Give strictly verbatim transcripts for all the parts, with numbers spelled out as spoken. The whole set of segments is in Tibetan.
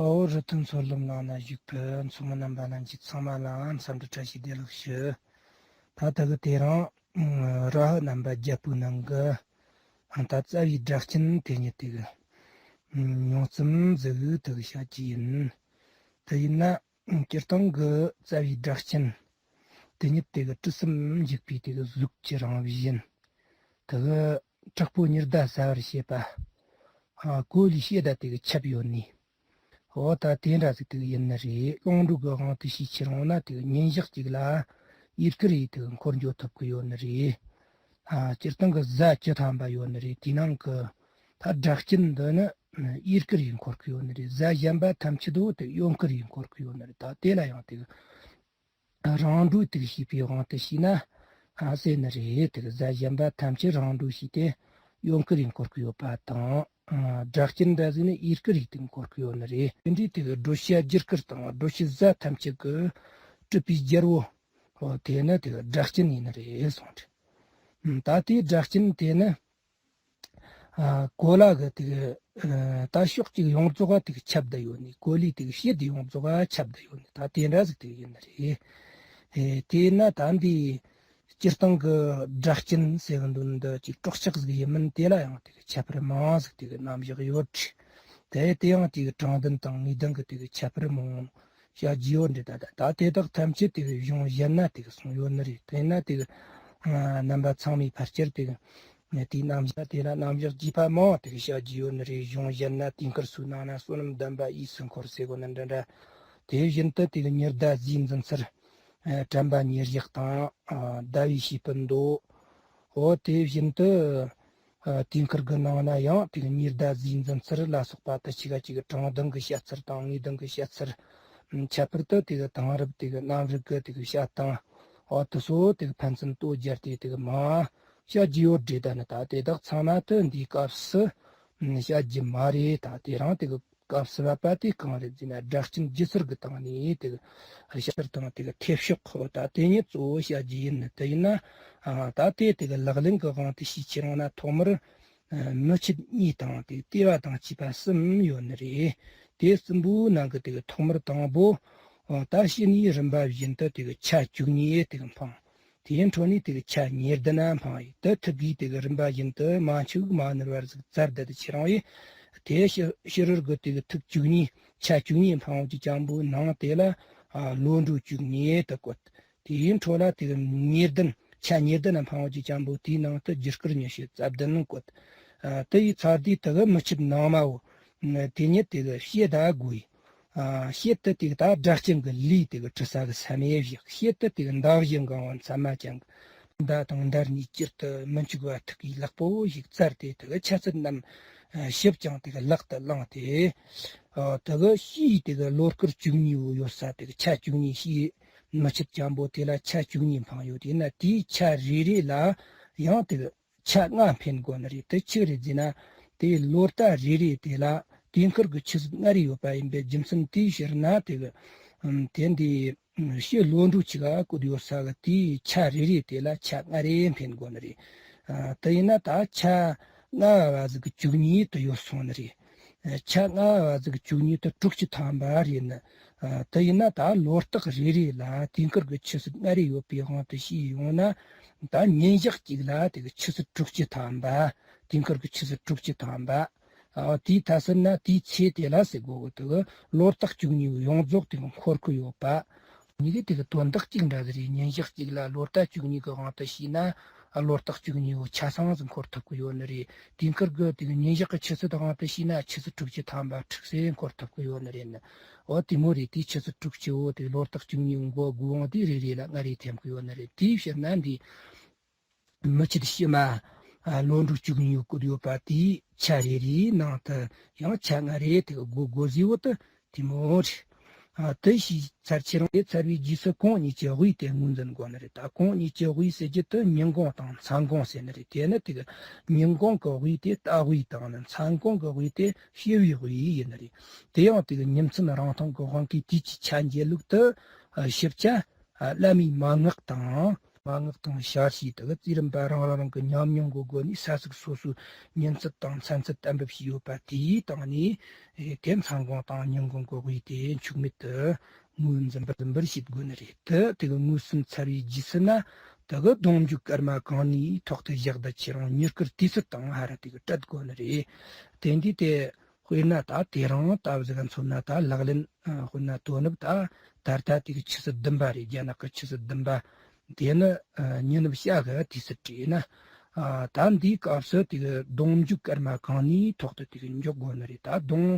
ཨོ་རི་ཐུན་མཚོ་ལམ་ནང་ན་བཞུགས་པའི་མཚོ་མོ་རྣམ་པ་རྣམས་ཀྱི་ཚང་མ་ལ་འཚམས་འདྲི་བཀྲ་ཤིས་བདེ་ལེགས་ཞུ། ད་ལྟ་གི་དེ་རིང་ར་ཧུ་རྣམ་པ་རྒྱལ་པོའི་ནང་གི་ད་རྩ་བའི་སྒྲ་གཅན་དེ་ཉིད་དེ་གི་ཉུང་ཙམ་ཟིག་དེ་གི་བཤད་ཀྱི་ཡིན། དེ་ཡིན་ན་སྤྱིར་བཏང་གི་རྩ་བའི་སྒྲ་གཅན་དེ་ཉིད་དེ་གི་དྲི་ཟམ་འཇིག་པའི་དེ་གི་གཟུགས་ཀྱི་རིང་བཞིན། དེ་གི་དྲག་པོ་ཉི་ཟླ་ཟ་བར་བྱེད་པ། ཨ་གོ་ལའི་ཕྱེད་ད་དེ་གི་ཁྱབ་ཡོད་ནི། འོ་ད་དེ་འདྲ་ཟིག་དེ་གི་ཡིན་ནི་རེད། རླུང་འགྲོ་གི་དབང་དུ་བྱས་ཁྱེར་འོང་ན་དེ་གི་ཉིན་ཞག་གཅིག་ལ་ཡུལ་གི་རིགས་དེ་གི་འཁོར་འགྱོ་ཐུབ་གི་ཡོད་ནི་རེད། ཨ་སྤྱིར་བཏང་གི་གཟའ་བཅུ་ཐམ་པ་ཡོད་ནི་རེད། དེའི་ནང་གི་ད་སྒྲ་གཅན་འདི་ནི་ཡུལ་གི་རིགས་འཁོར་གི་ཡོད་ནི་རེད། གཟའ་གཞན་པ་ཐམས་ཅད་དུ་དེ་གཡོན་གི་རིགས་འཁོར་གི་ཡོད་ནི་རེད། ད་དེ་ལ་ཡང་དེ་གི་རང་འགྲོས་དེ་གི་བྱས་པའི་དབང་དུ་བྱས་ན་ཨ་ཟེར་ནི་རེད། དེ་གི་གཟའ་གཞན་པ་ཐམས་ཅད་རང་འགྲོས་བྱས་ཏེ་གཡོན་གི་རིགས་འཁོར་གི་ཡོད་པ་དང་། ཨ་སྒྲ་གཅན་འདྲ་ཟིག་ནི་ཡུལ་གི་རིགས་དེ་འཁོར་གི་ཡོད་ནི་རེད། དེ་འདྲའི་དེ་གི་སྒྲོ་བཤད་རྒྱུ་སྐར་དང་སྒྲོ་བཤད་གཟའ་ཐམས་ཅད་ཀྱི་གྲུབ་པའི་རྒྱལ་པོ། འོ་དེ་ནི་དེ་གི་སྒྲ་གཅན་ཡིན་ནི་རེད་གསུངས་ཏེ། ད་དེའི་སྒྲ་གཅན་དེ་ནི། ཨ་གོ་ལ་གི་དེ་གི་ཨ་ད་ཕྱོགས་གཅིག་ཡོངས་རྫོགས་ག་དེ་གི་ཁྱབ་བསྡད་ཡོད་ནི། གོ་ལའི་དེ་གི་ཕྱེད་དེ་ཡོངས་རྫོགས་ག་ཁྱབ་བསྡད་ཡོད་ནི། ད་དེ་འདྲ་ཟིག་དེ་གི་ཡིན་ནི་རེད། ཨེ་དེས་ན་ད་འདི་སྤྱིར་བཏང་གི་སྒྲ་གཅན་ཟེར་གི་འདུག་འདི་ཅིག་སྲོག་ཆགས་ཟིག་ཡིན་མིན་དེ་ལ་ཡང་དེ་གི་ཁྱད་པར་མང་ཟིག་དེ་གི་རྣམ་གཞག་ཡོད་རེད། དེ་དེ་ཡང་དེ་གི་དྲང་བདེན་དང་ངེས་བདེན་གི་དེ་གི་ཁྱད་པར་མང་བོ་བཤད་རྒྱུ་ཡོད་རེད། ད་ད་ད་དེ་དག་ཐམས་ཅད་དེ་གི་གཞུང་གཞན་ན་དེ་གི་གསུངས་ཡོད་ནི་རེད། དེས་ན་དེ་གི་ཨ་རྣམ་པ་ཚང་མས་ཕལ་ཆེར་དེ་གི་ནས་དེའི་རྣམ་གཞག་དེ་ལ་རྣམ་གཞག་རྒྱས་པ་མང་བོ་དེ་གི་བཤད་རྒྱུ་ཡོད་ནི་རེད། གཞུང་གཞན་ན་དུས་འཁོར་ཚོའི་ནང་ན་བསོད་ནམས་ལྡན་པ་གཡས་སུ་འཁོར་ཟེར་གོ་ནི་འདྲ་འདྲ། དེ་བཞིན་དུ་དེ་གི་ཉི་ཟླ་ཟས་འཛིན་ཚུལ། ཨ་དྲན་པ་ཉེར་བཞག་དང་། ཨ་ཟླ་བའི་བྱེད་པོ་མདོ། འོ་དེ་བཞིན་དུ་ཨ་དུས་འཁོར་གི་ནང་ན་ཡང་དེ་གི་ཉི་ཟླ་ཟས་འཛིན་ཚུལ་ལ་སོགས་པ་དེ་ཆི་ག་ཅིག་གི་དྲང་བདེན་གི་བཤད་ཚུལ་དང་ངེས་བདེན་གི་བཤད་ཚུལ། ཁྱད་པར་དུ་དེ་གི་དེང་རབས་དེ་གི་གནའ་རབས་ཀྱི་དེ་གི་བཤད་སྟངས། འོ་དེ་ཚོ་དེ་གི་ཕན་ཚུན་དོ་སྦྱར་ཏེ་དེ་གི་མ་བཤད་རྒྱུ་ཡོད་རེད། ད་ནི་ད་དེ་དག་ཚང་མ་དེ་འདིའི་སྐབས་སུ་བཤད་རྒྱུ་མ་རེད། ད་དེ་རིང་དེ་གི་སྐབས་སུ་བབ་པ་དེ་གང་རེད་ཟེར་ན། སྒྲ་གཅན་སྒྱུ་རྩལ་གི་སྟེང་ནས་དེ་གི་བཤད་སྟངས་དེ་གི་ཐེབས་ཤོག་ཁོ་ད་དེ་ཉིད་གཙོ་བོ་བཤད་རྒྱུ་ཡིན། དེ་ཡིན་ན་ཨ་ད་དེ་དེ་གི་ལག་ལེན་གི་དབང་དུ་བྱས་ཁྱེར་འོང་ན་ཐོག་མར་མི་ཆད་གཉིས་དང་དེ་ལྟེ་བ་དང་བཅས་པ་གསུམ་ཡོད་ནི་རེད། དེ་གསུམ་པོའི་ནང་གི་དེ་གི་ཐོག་མར་དང་པོ། ཨ་ད་ཕྱི་ནས་རིམ་པ་བཞིན་དུ་དེ་གི་ཆ་བཅུ་གཉིས་དེ་གི་འཕངས། དེའི་འཕྲོ་ནས་དེ་གི་ཆ་ཉེར་བདུན་ན་འཕངས་ཡོད། དེ་ཐུག་གིས་དེ་གི་རིམ་པ་བཞིན་དུ་མ་འཆི་མ་ནུར་བར་ཟིག་བཙལ་བསྡད་དེ་ཁྱེར་འོང་ཡོད། དེ་ཕྱི་ཕྱི་རོལ་གི་དེ་གི་ཐུག་བཅུ་གཉིས། ཆ་བཅུ་གཉིས་འཕངས་ཀྱི་ཅན་པོའི་ནང་དེ་ལ་ཨ་ལོ་འགྲོ་བཅུ་གཉིས་དེ་བཀོད། དེའི་འཕྲོ་ལ་དེ་གི་ཉེར་བདུན། ཆ་ཉེར་བདུན་ན་འཕངས་ཀྱི་ཅན་པོ་དེའི་ནང་དུ་རྒྱུ་སྐར་ཉི་ཤུ་རྩ་བདུན་བཀོད། ཨ་དེ་ཡི་ཚར་དུས་དེ་གི་མི་ཆད་ནང་མ་བོ། དེ་ཉིད་དེ་གི་ཕྱེད་ད་དགོས། ཨ་ཕྱེད་དུ་དེ་གི་ད་སྒྲ་གཅན་གི་ལུས་དེ་གི་དྲི་ཟ་གི་ས་མེད་བཞག། ཕྱེད་དུ་དེ་གི་མདའ་བཞི་འགང་བ་མཚན་མ་ཅན་གི་མདའ་དང་མདའ་གཉིས་སྤྱིར་དུ་མི་འཆུག་པ་ཐུག་གིས་ལེགས་པོ་ཞིག་བཙལ་ཏེ་དེ་གི་ཆ་ཚུལ་རྣམས་ཞིབ་ཅིང་དེ་གི་ལག་ཏུ་བླངས་ཏེ། ཨ་དེ་གི་ཕྱིའི་དེ་གི་ལོ་སྐར་བཅུ་གཉིས་པོ་ཡོད་ས་དེ་གི་ཆ་བཅུ་གཉིས། ཕྱིའི་མི་ཆད་ཅན་པོ་དེ་ལ་ཆ་བཅུ་གཉིས་འཕངས་ཡོད། དེས་ན་དེའི་ཆ་རེ་རེ་ལ་ཡང་དེ་གི་ཆ་ལྔ་འཕེན་དགོས་ནི་རེད། དེ་ཆི་རེད་ཟེར་ན། དེའི་ལོ་རྟགས་རེ་རེ་དེ་ལ་དུས་འཁོར་གྱི་ཆུ་ཚོད་ལྔ་རེ་ཡོད་པ་ཡིན་པའི་རྒྱུ་མཚན་དེའི་ཕྱིར་ན། དེ་གི་དེ་འདི་ཕྱི་ལོ་འགྲོ་ཆུ་ག་བཀོད་ཡོད་ས་གི་དེའི་ཆ་རེ་རེ་དེ་ལ་ཆ་ལྔ་རེ་འཕེན་དགོས་ནི་རེད། ཨ་དེ་ཡིན་ན་ད་ཆ་ལྔ་བ་ཟིག་གི་བཅུ་གཉིས་དུ་ཡོད་སོང་ནི་རེད། ཆ་ལྔ་བ་ཟིག་བཅུ་གཉིས་དུ་དྲུག་ཅུ་ཐམ་པ་རེད་ནི། ཨ་དེ་ཡིན་ན་ད་ལོ་རྟགས་རེ་རེ་ལ་དུས་འཁོར་གྱི་ཆུ་ཚོད་ལྔ་རེ་ཡོད་པའི་དབང་དུ་བྱས་ཡོང་ན། ད་ཉིན་ཞག་གཅིག་ལ་དེ་གི་ཆུ་ཚོད་དྲུག་ཅུ་ཐམ་པ། དུས་འཁོར་གྱི་ཆུ་ཚོད་དྲུག་ཅུ་ཐམ་པ། ཨ་དེའི་མཐའ་ཟུར་ན་དེའི་ཚེ་དེ་ལ་ཟེར་དགོས་གི། དེ་གི་ལོ་རྟགས་བཅུ་གཉིས་པོ་ཡོངས་རྫོགས་དེ་གི་འཁོར་གི་ཡོད་པ། གཉིས་ཀའི་དེ་གི་དོན་དག་གཅིག་འདྲ་ཟིག་རེད། ཉིན་ཞག་གཅིག་ལ་ལོ་རྟགས་བཅུ་གཉིས་གི་དབང་དུ་བྱས་ན། ཨ་ལོ་རྟགས་བཅུ་གཉིས་པོ་ཆ་ཚང་ཟིག་འཁོར་ཐུབ་གི་ཡོད་ནི་རེད། དུས་འཁོར་གི་དེ་གི་ཉིན་ཞག་གི་ཆུ་ཚོད་དབང་དུ་བྱས་ན་ཆུ་ཚོད་དྲུག་ཅུ་ཐམ་པ་ཁྲིག་སེ་འཁོར་ཐུབ་གི་ཡོད་ནི་རེད་ནི། འོ་དེ་མོ་རེད། དེའི་ཆུ་ཚོད་དྲུག་ཅུ་བོ་དེ་ལོ་རྟགས་བཅུ་གཉིས་པོ་འགོ་དགུ་བོ་དེ་རེ་རེ་ལ་ལྔ་རེ་འཐེན་གི་ཡོད་ནི་རེད། དེའི་ཕྱིར་ན་འདི་མི་ཆད་ཕྱི་མ་ཨ་ལོ་འགྲོ་བཅུ་གཉིས་པོ་བཀོད་ཡོད་པ་དེའི་ཆ་རེ་རེའི་ནང་དུ་ཡང་ཆ་ལྔ་རེ་དེ་གི་སྒོ་སྒོ་ཟེར་བོ་དེ་དེ་མོ་རེད། ཨ་དེ་ཞིག་ཚར་ཁྱེད་རང་དེ་ཚར་བའི་རྗེས་སུ་གོང་གཉིས་ཀྱི་དབུས་དེ་ངོས་འཛིན་དགོས་ནི་རེད། ད་གོང་གཉིས་ཀྱི་དབུས་ཟེར་རྒྱུ་དེ་ཉིན་གུང་དང་མཚན་གུང་ཟེར་ནི་རེད། དེ་ནི་དེ་གི་ཉིན་གུང་གི་དབུས་དེ་ལྟ་དབུས་དང་ནི། མཚན་གུང་གི་དབུས་དེ་དཔྱད་པའི་དབུས་ཡིན་ནི་རེད། དེ་ཡང་དེ་གི་ཉིན་མཚན་རིང་ཐུང་གི་དབང་གིས་དུས་ཀྱི་ཆ་འཇལ་ལུགས་དེ་ཨ་ཞིབ་ཆ་ཨ་བླ་མའི་མན་ངག་དང་ མན་ངག་དང་བྱ་བྱེད་དག་རྩིས་རིམ་པ་རང་རང་རང་གི་ཉམས་མྱོང་གི་སྒོ་ནས་ས་ཚིགས་སོ་སོའི་ཉིན་ཚད་དང་མཚན་ཚད་གཏན་འབེབས་བྱས་ཡོད་པ་དེའི་སྟེང་ནས་དེ་མཚན་གུང་དང་ཉིན་གུང་གི་དབུས་དེ་འཆུག་མེད་དུ་ངོས་འཛིན་པར་འཛིན་པར་བྱེད་དགོས་ནི་རེད། དེ་དེ་གི་ངོས་ཟིན་ཚར་བའི་རྗེས་སུ་ན་དེ་གི་གདོང་མཇུག་སྐར་མ་གང་ནས་ཐོག་ཏུ་བཞག་ད་ཁྱེད་རང་མྱུར་སྐར་དུས་ཚོད་དང་ཧ་ར་དེ་གི་སྤྲད་དགོས་ནི་རེད། དེ་འདི་དེ། དཔེར་ན་ད་དེ་རིང་ད་བཟོ་ག་མཚོན་ན་ད་ལག་ལེན་དཔེར་ན་དོ་ནུབ་ད་ད་ལྟ་དེ་གི་ཆུ་ཚོད་བདུན་པ་རེད། རྒྱ་ནག་གི་ཆུ་ཚོད་བདུན་པ་དེ་ནི་ཉིན་ནུབ་ཞག་གི་དུས་ཚོད་བྲིས་ན། ད་འདིའི་སྐབས་སུ་དེ་གི་གདོང་མཇུག་སྐར་མ་གང་ནས་ཐོག་ཏུ་དེ་གི་འཇོག་དགོས་ནི་རེད། ད་གདོང་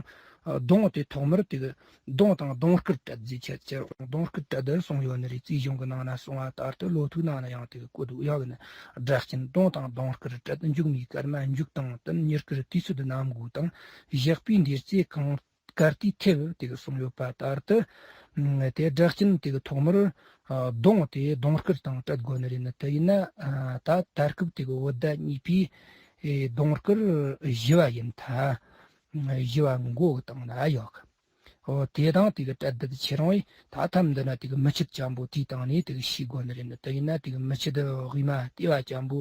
གདོང་དེ་ཐོག་མར་དེ་གི་གདོང་དང་གདོང་སྐུར་སྤྲད་རྫས་ཆད་ཀྱི་གདོང་སྐུར་སྤྲད་དུ་གསུངས་ཡོད་ནི་རེད། རྩིས་གཞུང་གི་ནང་ན་གསུངས་པ་ལྟར་དུ་ལོ་ཐུག་ནང་ན་ཡང་དེ་གི་བཀོད་འདུག་ཡག་གི་ནི་སྒྲ་གཅན་གདོང་དང་གདོང་སྐུར་སྤྲད་མཇུག་མའི་སྐར་མ་མཇུག་དང་བསྟུན་མྱུར་སྐུར་དུས་ཚོད་ནམ་དགོས་དང་བཞག་པའི་འདིར་རྩེ་གང་གར་དུས་ཐེབས་དེ་གི་གསུངས་ཡོད་པ་ལྟར་དུ། དེ་སྒྲ་གཅན་དེ་གི་ཐོག་མར་གདོང་དེ་གདོང་སྐུར་དང་སྤྲད་དགོས་ནི་རེད་ནི། དེ་ཡིན་ན་ད་ད་སྐབས་དེ་གི་བོད་ཟླ་གཉིས་པའི་གདོང་སྐུར་བཞི་བ་ཡིན་ཐ། བཞི་བ་མགོ་གི་སྟེང་ན་ཡོད། འོ་དེ་དང་དེ་གི་སྤྲད་དུ་ཁྱེད་རང་ཡིས་ད་ཐམ་འདི་ན་དེ་གི་མི་ཆད་ཅན་པོ་དེའི་སྟེང་ནས་དེ་གི་ཤེས་དགོས་ནི་རེད་ནི། དེ་ཡིན་ན་དེ་གི་མི་ཆད་དབུས་མ་ལྟེ་བ་ཅན་པོ་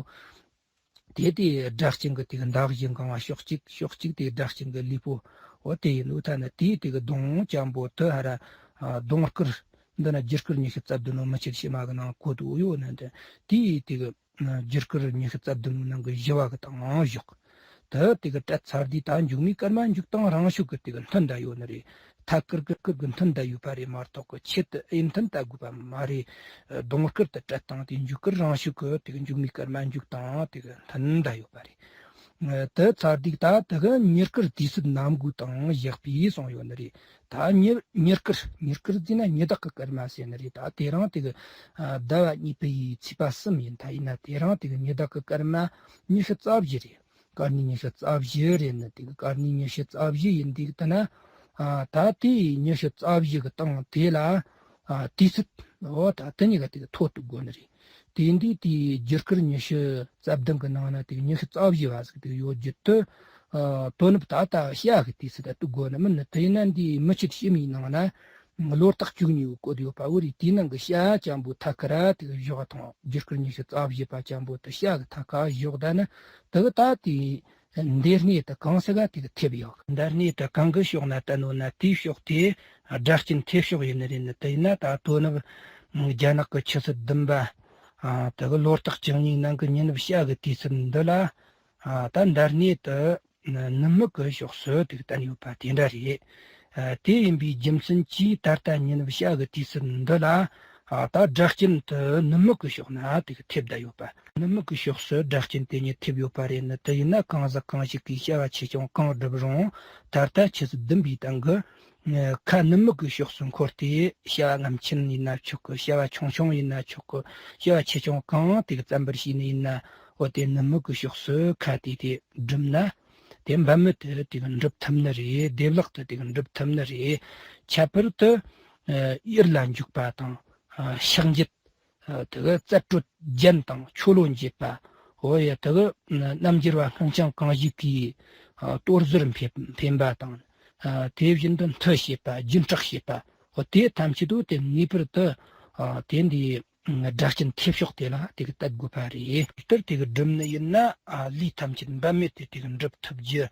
དེ་དེ་སྒྲ་གཅན་གི་དེ་གི་འདག་བཞི་གང་བ་ཕྱོགས་གཅིག་ཕྱོགས་གཅིག་དེ་སྒྲ་གཅན་གི་ལུས་པོ། འོ་དེ་ཡིན་ནོ་ཐ་ན་དེའི་དེ་གི་གདོང་ཅན་པོ་དེ་ཧ་ར་གདོང་སྐུར་འདི་ན་རྒྱུ་སྐུར་ཉི་ཤུ་རྩ་བདུན་ནོ་མི་ཆད་ཕྱི་མ་གི་ནང་བཀོད་དུ་ཡོད་ནི་འདི་དེའི་དེ་གི་རྒྱུ་སྐུར་ཉི་ཤུ་རྩ་བདུན་ནང་གི་བཞི་བ་གི་དང་བཞག་དེ་དེ་གི་སྤྲད་ཚར་དུས་ད་མཇུག་མའི་སྐར་མ་མཇུག་དང་རང་ཤུགས་ཀྱི་དེ་གི་མཐུན་ད་ཡོད་ནི་རེད། ཐད་ཀར་གི་སྐུར་གི་མཐུན་ད་ཡོད་པ་རེད་མ་གཏོགས་གི་ཆེད་དུ་ཨེ་མཐུན་ད་དགོས་པ་མ་རེད། གདོང་སྐུར་དུ་སྤྲད་སྟངས་དེ་མཇུག་སྐུར་རང་ཤུགས་ཀྱི་དེ་གི་མཇུག་མའི་སྐར་མ་མཇུག་དང་དེ་གི་མཐུན་ད་ཡོད་པ་རེད། དེ་ཚར་དུས་ད་དེ་གི་མྱུར་སྐུར་དུས་ཚོད་ནམ་དགོས་དང་བཞག་པའི་གསུངས་ཡོད་ནི་རེད། ད་མྱུར་མྱུར་སྐུར་མྱུར་སྐུར་ཟེར་ན་ཉི་ཟླ་གི་སྐར་མ་ཟེར་ནི་རེད། ད་དེ་རིང་དེ་གི་ཟླ་བ་གཉིས་པའི་ཚེས་པ་གསུམ་ཡིན། ད་ཡིན་ན་དེ་རིང་དེ་གི་ཉི་ཟླ་གི་སྐར་མ་ཉི་ཤུ་རྩ་བཞི་རེད། སྐར་ནི་ཉི་ཤུ་རྩ་བཞི་རེད་ནི་དེ་གི་སྐར་ནི་ཉི་ཤུ་རྩ་བཞི་ཡིན་དུས་ད་ན། ད་དེ་ཉི་ཤུ་རྩ་བཞི་གི་སྟེང་དེ་ལ་དུས་ཚོད་འོ་ད་དེ་གཉིས་ཀ་དེ་གི་ཐོ་གཏུག་དགོས་ནི་རེད། དེ་འདི་དེའི་རྒྱུ་སྐར་ཉི་ཤུ་རྩ་བདུན་གི་ནང་ན་དེ་ཉི་ཤུ་རྩ་བཞི་བ་ཟིག་དེ་ཡོད་རྒྱུ་དུ། ཨ་དོ་ནུབ་ད་ལྟ་བྱ་གི་དུས་སུ་ད་གཏུག་དགོས་ནི་མིན་ནི། དེ་ཡིན་ན་འདིའི་མི་ཆད་ཕྱི་མའི་ནང་ན་ལོ་རྟགས་བཅུ་གཉིས་པོ་བཀོད་ཡོད་པ་བོ་རེད། དེའི་ནང་གི་བྱ་ཅན་པོ་ཐད་ཀར་དེ་གི་བཞག་དང་རྒྱུ་སྐར་ཉི་ཤུ་རྩ་བཞི་པ་ཅན་པོ་དེ་བྱ་གི་ཐད་ཀར་བཞག་ད་ནི་དེ་གི་ད་དེའི། འདིར་གནས་དུ་གང་ཟག་ག་དེ་གི་ཐེབས་ཡོད། འདིར་གནས་དུ་གང་གི་ཕྱོགས་ན་བསྟན་ནོ་ན་དེའི་ཕྱོགས་དེ་སྒྲ་གཅན་ཐེབས་ཕྱོགས་ཡིན་ནི་རེད་ནི། དེ་ཡིན་ན་ད་དོ་ནུབ་རྒྱ་ནག་གི་ཆུ་ཚོད་བདུན་པ་དེ་གི་ལོ་རྟགས་བཅུ་གཉིས་ནང་གི་ཉིན་ནུབ་བྱ་གི་དུས་ཚོད་འདི་ལ་ད་འདིར་གནས་དུ་ནུབ་མོ་གི་ཕྱོགས་སུ་དེ་གི་བསྟན་ཡོད་པ་དེ་འདྲ་རེད། དེ་ཡིན་པའི་རྒྱུ་མཚན་གྱིས་ད་ལྟ་ཉིན་ནུབ་བྱ་གི་དུས་ཚོད་འདི་ལ། ཨ་ད་སྒྲ་གཅན་དུ་ནུབ་མོ་གི་ཕྱོགས་ན་དེ་གི་ཐེབས་བསྡད་ཡོད་པ། ནུབ་མོ་གི་ཕྱོགས་སུ་སྒྲ་གཅན་དེ་ཉིད་ཐེབས་ཡོད་པ་རེད་ནི། དེ་ཡིན་ན་གང་ཟག་གང་ཞིག་གིས་བྱ་བ་ཆེ་ཆུང་གང་བསྒྲུབ་རུང་ད་ལྟ་ཆུ་ཚོད་བདུན་པའི་སྟེང་གི་ཁ་ནུབ་མོ་གི་ཕྱོགས་སུ་འཁོར་ཏེ་བྱ་བ་རྔམ་ཆེན་ཡིན་ན་ཆོག་གི། བྱ་བ་ཆུང་ཆུང་ཡིན་ན་ཆོག་གི། བྱ་བ་ཆེ་ཆུང་གང་དེ་གི་བརྩམ་པར་བྱས་ནི་ཡིན་ན་འོ་དེ་ནུབ་མོ་གི་ཕྱོགས་སུ་ཁ་དེ་དེ་བསྒྲུབ་ན། དེ་འབད་མེད་དུ་དེ་གི་འགྲུབ་ཐུབ་ནི་རེད། བདེ་བླག་ཏུ་དེ་གི་འགྲུབ་ཐུབ་ནི་རེད། ཁྱད་པར་དུ་ཨ་ཡུལ་ལ་འཇུག་པ་དང་ཨ་ཕྱག་འགྱེད་ཨ་དེ་གི་རྩལ་སྤྲོད་རྒྱན་དང་ཆོ་ལོ་འབྱེད་པ། འོ་ཡ་དེ་གི་རྣམ་འགྱུར་བ་སྔོན་སྦྱངས་གང་ཞིག་གིས་ཨ་དོར་ཟུར་འཕེན་འཕེན་པ་དང་། ཨ་དེ་བཞིན་དུ་མཐུ་བྱེད་པ་རྒྱུན་སྐྲག་བྱེད་པ། འོ་དེ་ཐམས་ཅད་དུ་དེ་ངེས་པར་དུ་ཨ་དེ་འདི། སྒྲ་གཅན་ཐེབས་ཕྱོགས་དེ་ལ་དེ་གི་བལྟ་དགོས་པ་རེད། དེ་ལྟར་དེ་གི་བསྒྲུབས་ནི་ཡིན་ན་ཨ་ལས་ཐམས་ཅད་འབད་མེད་དུ་དེ་གི་འགྲུབ་ཐུབ་རྒྱུ།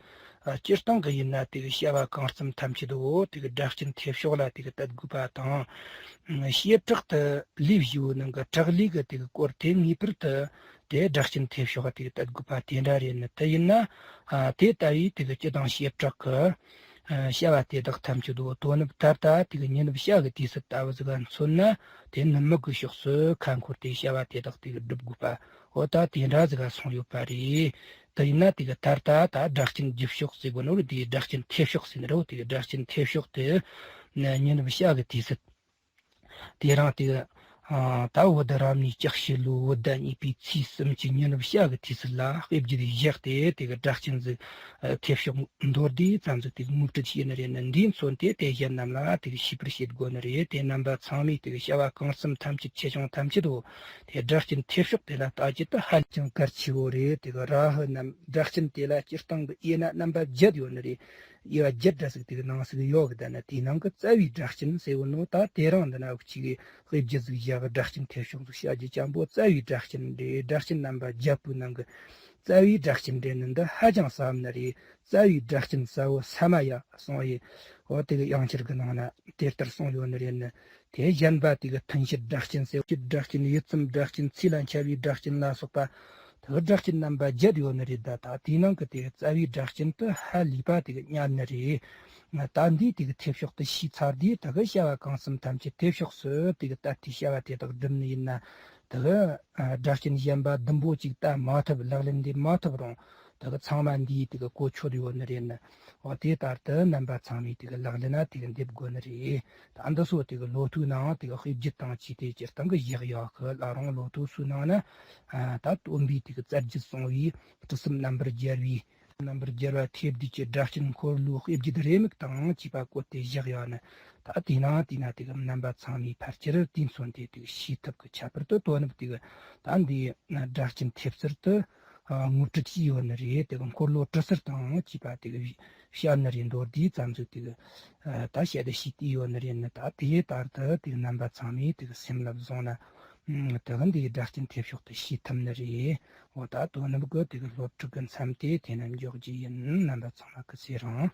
ཨ་སྤྱིར་བཏང་གི་ཡིན་ན་དེ་གི་བྱ་བ་གང་བརྩམ་ཐམས་ཅད་དུ་དེ་གི་སྒྲ་གཅན་ཐེབས་ཕྱོགས་ལ་དེ་གི་བལྟ་དགོས་པ་དང་། བྱེ་བྲག་ཏུ་ལས་བཞིའི་ནང་གི་དྲག་ལས་གི་དེ་གི་སྐོར་དེ་ངེས་པར་དུ་དེ་སྒྲ་གཅན་ཐེབས་ཕྱོགས་དེ་གི་བལྟ་དགོས་པ་དེ་འདྲ་རེད་ནི། དེ་ཡིན་ན་ཨ་དེ་ལྟ་བུའི་དེ་གི་སྤྱི་དང་བྱེ་བྲག་གི་བྱ་བ་དེ་དག་ཐམས་ཅད་དུ་དོ་ནུབ་ད་ལྟ་དེ་གི་ཉིན་ནུབ་བྱ་གི་དུས་སུ་ལྟ་བུ་ཟིག་ག་མཚོན་ན་དེ་ནུབ་མོ་གི་ཕྱོགས་སུ་ཁ་འཁོར་ཏེ་བྱ་བ་དེ་དག་དེ་གི་སྒྲུབ་དགོས་པ་འོ་ད་དེ་འདྲ་ཟིག་ག་སོང་ཡོད་པ་རེད། དེ་ཡིན་ན་དེ་གི་ད་ལྟ་ད་སྒྲ་གཅན་རྒྱུ་ཕྱོགས་ཟེར་གོ་ནོ་རེད། དེ་སྒྲ་གཅན་ཐེབས་ཕྱོགས་ཟེར་ནི་རེད། དེ་གི་སྒྲ་གཅན་ཐེབས་ཕྱོགས་དེ་ཉིན་ནུབ་བྱ་གི་དུས་སུ། དེ་རིང་དེ་ཨ་ད་བོད་རབ་གནས་ལྕགས་བྱི་ལོའི་བོད་ཟླ་གཉིས་པའི་ཚེས་གསུམ་གྱི་ཉིན་ནུབ་བྱ་གི་དུས་ཚོད་ལ་དཔེ་བརྗོད་བཞག་སྟེ་དེ་གི་སྒྲ་གཅན་ཟིག་ཨ་ཐེབས་ཕྱོགས་མདོར་བསྡུས་ཙམ་ཟིག་དེ་གི་ངོ་སྤྲོད་བྱས་ནི་རེད་ནི། འདིས་མཚོན་ཏེ་དེ་གཞན་རྣམས་ལ་དེ་གི་ཤེས་པར་བྱེད་དགོས་ནི་རེད། དེ་རྣམ་པ་ཚང་མས་དེ་གི་བྱ་བ་གང་བརྩམ་ཐམས་ཅད་ཆེ་ཆུང་ཐམས་ཅད་དུ་དེ་སྒྲ་གཅན་ཐེབས་ཕྱོགས་དེ་ལ་ལྟ་རྒྱུ་དེ་ཧ་ཅང་གལ་ཆེ་བོ་རེད། དེ་གི་ར་ཧུ་རྣམས་སྒྲ་གཅན་དེ་ལ་སྤྱིར་བཏང་གི་དབྱེ་ན་རྣམ་པ་བརྒྱད་ཡོད་ནི་རེད། དབྱེ་བ་བརྒྱད་འདྲ་ཟིག་དེ་གི་ནང་ཟིག་ཡོད་གི། ད་ན་དེའི་ནང་གི་རྩ་བའི་སྒྲ་གཅན་ཟེར་བོ་ནོ། ད་དེ་རིང་འདི་ན་འུ་ཅག་གི་དཔེ་བརྒྱུད་ཟིག་བཞག་གི། སྒྲ་གཅན་ཐེབས་ཤོག་ཟིག་བྱ་རྒྱུ་ཅན་པོ་རྩ་བའི་སྒྲ་གཅན་རེད། སྒྲ་གཅན་རྣམ་པ་བརྒྱད་པོའི་ནང་གི་རྩ་བའི་སྒྲ་གཅན་རེད་ནི་འདི་ཧ་ཅང་གསལ་བ་ནི་རེད། རྩ་བའི་སྒྲ་གཅན་གསལ་བོ་ས་མ་ཡ་གསུངས་ཡི། འོ་དེ་གི་དབྱངས་འཁྱེར་གི་ནང་ན་དེ་ལྟར་གསུངས་ཡོད་ནི་རེད་ནི། དེ་གཞན་པ་དེ་གི་ཐུན་བྱེད་སྒྲ་གཅན་ཟེར། བྱེད་སྒྲ་གཅན། ཡུད་ཙམ་སྒྲ་གཅན། ཚིག་ལ་འཆར་བའི་སྒྲ་གཅན་ལ་སོགས་པ་དེ་གི་སྒྲ་གཅན་རྣམ་པ་བརྒྱད་ཡོད་ནི་རེད། ད་ད་དེའི་ནང་གི་དེ་གི་རྩ་བའི་སྒྲ་གཅན་དེ་ཧ་ལས་པ་དེ་གི་ཉག་ནི་རེད། ད་འདིའི་དེ་གི་ཐེབས་ཤོག་དེ་ཤེས་ཚར་དུས་དེ་གི་བྱ་བ་གང་གསུམ་ཐམས་ཅད་ཐེབས་ཤོག་སུ་དེ་གི་ད་དེའི་བྱ་བ་དེ་དག་སྒྲུབ་ནི་ཡིན་ན། དེ་གི་སྒྲ་གཅན་གཞན་པ་བདུན་པོ་ཅིག་ད་མ་ཐུབ། ལག་ལེན་འདི་མ་ཐུབ་རུང་དེ་གི་ཚང་མ་འདིའི་དེ་གི་གོ་ཆོད་ཡོད་ནི་རེད་ནི། འོ་དེ་ལྟར་དུ་རྣམ་པ་ཚང་མས་དེ་གི་ལག་ལེན་ན་དེ་གི་འདེབས་དགོས་ནི་རེད། ད་འདི་སོ་དེ་གི་ལོ་ཐོའི་ནང་དེ་གི་དཔེ་བརྒྱུད་དང་བཅས་ཏེ་སྤྱིར་བཏང་གི་བཞག་ཡོད་གི། ལ་རུང་ལོ་ཐོ་སོའི་ནང་ན་ད་སྟོན་པའི་དེ་གི་རྩ་རྒྱུད་གསུང་བའི་དྲི་ཟབ་རྣམ་པར་རྒྱལ་བའི་རྣམ་པར་རྒྱལ་བ་ཐེབས་བསྡུས་ཀྱི་སྒྲ་གཅན་འཁོར་ལོའི་དཔེ་བརྒྱུད་རེའུ་མིག་དང་བཅས་པ་བཀོད་དེ་བཞག་ཡོད་ནི། ད་དེ་ནང་དེ་ན་དེ་གི་རྣམ་པ་ཚང་མས་ཕལ་ཆེར་དེ་མཚོན་ཏེ་དེ་གི་ཤེས་ཐུབ་གི། ཁྱད་པར་དུ་དོ་ནུབ་དེ་གི་ད་འདི་སྒྲ་གཅན་ཐེབས་གསར་དུ་ངོ་སྤྲོད་བྱས་ཡོད་ནི་རེད། དེ་གི་འཁོར་ལོ་དྲི་ཟར་དང་བཅས་པ་དེ་གི་བཤད་ནི་རེད། མདོར་བསྡུས་ཙམ་ཟིག་དེ་གི་ད་བཤད་དེ་ཤེས་ཏེ་ཡོད་ནི་རེད་ནི། ད་དེ་ལྟར་དུ་དེ་གི་རྣམ་པ་ཚང་མས་དེ་གི་སེམས་ལ་བཟུང་ན་དེ་གི་འདི་སྒྲ་གཅན་ཐེབས་ཤོག་དེ་ཤེས་ཐུབ་ནི་རེད། འོ་ད་དོ་ནུབ་གི་དེ་གི་སློབ་ཕྲུག་གི་མཚམས་དེ་དེ་ན་འཇོག་རྒྱུ་ཡིན། རྣམ་པ་ཚང་མ་གི་ཚེ་རིང་།